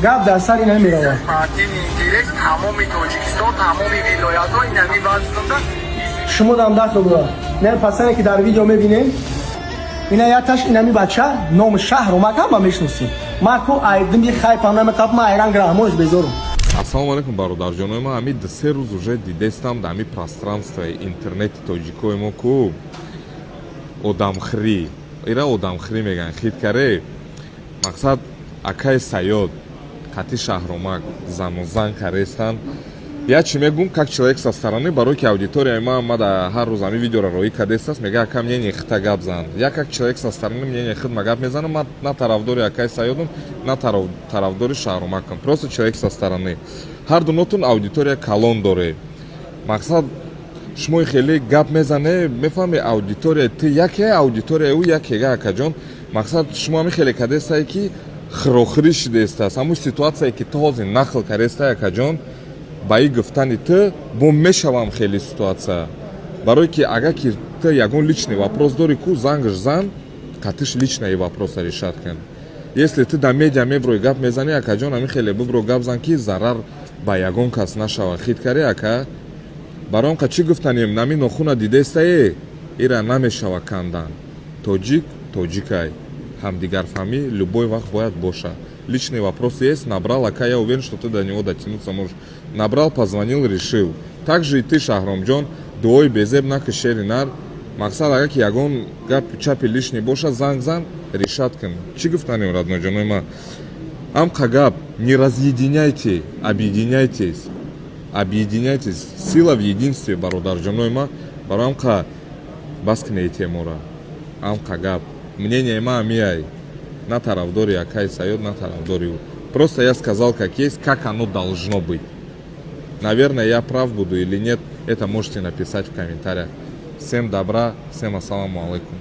Гап дар сар ина меравад. Спортивный интерес тамоми Тоҷикистон, тамоми вилоятҳо инами вазнда. Шумо дам дахл дорад. Не, пасане ки дар видео мебинем, ина яташ инами бача, номи Шаҳромак, ҳама мешиносем. Ма ку айдими хайпам намеқаб, ма айран граҳмонш безорум. Ассалому алайкум, бародарҷонои ман. Ҳами 2-3 рӯз уже дидестам дар ҳами пространствои интернети тоҷикои мо ку одамхирӣ, ира одамхирӣ мегӯянд, хиткаре. Мақсад, акаи Саёд қати Шаҳромак занозан карестанд. Я чӣ мегӯм, как человек со стороны, барои ки аудиторияи ма да ҳар рӯз ҳами видеоро роӣ кардестаст, мега: «Ака, мнение хита гап зан». Я как человек со стороны мнение хид ма гап мезанам. Ма на тарафдори акаи Саёдам, на тарафдори Шаҳромакам, просто человек со стороны. Ҳар дунотун аудитория калон доре. Мақсад, шумои хеле гап мезане, мефаҳми, аудитория ти яке, аудиторияи ӯ якега, акаҷон. Мақсад, шумо ҳами хеле кардестае, ки хирохирӣ шидестааст. Ҳамун ситуатсияе, ки ту ҳозир нақл кардестае, акаҷон, ба и гуфтани ту бо мешавам хеле ситуатсия. Барое ки агар ки ту ягон личный вопрос дорӣ ку, зангаш зан, қатиш личный вопроса решать кун. Если ту дар медиа меброи, гап мезанӣ, акаҷон, ҳамин хеле бибро, гап зан, ки зарар ба ягон кас нашава. Хит карӣ, ака? Барои он қа чӣ гуфтанем, нами нохуна дидестае, ира намешава кандан. Тоҷик тоҷикай, ҳамдигарфаҳмӣ любой вақт бояд боша. Личный вопрос есть, набрал, ака, я уверен, что ты до него дотянуться можешь. Набрал, позвонил, решил. Так же и ты, Шаҳромҷон, дуои безеб накиш, шери нар. Мақсад, агар ки ягон гап чапи лишний боша, занг зан, решать кун. Чӣ гуфтанем, роднойҷонои ма, амқа гап: не разъединяйте, объединяйтесь, объединяйтесь, сила в единстве, бародарҷонои ма. Барои амқа бас кунед темора. Амқа гап, мнение ма амиай: на тарафдори акаи Саёд, на тарафдори ӯ. Просто я сказал как есть, как оно должно быть. Наверное, я прав буду или нет, это можете написать в комментариях. Всем добра, всем ассаламу алейкум.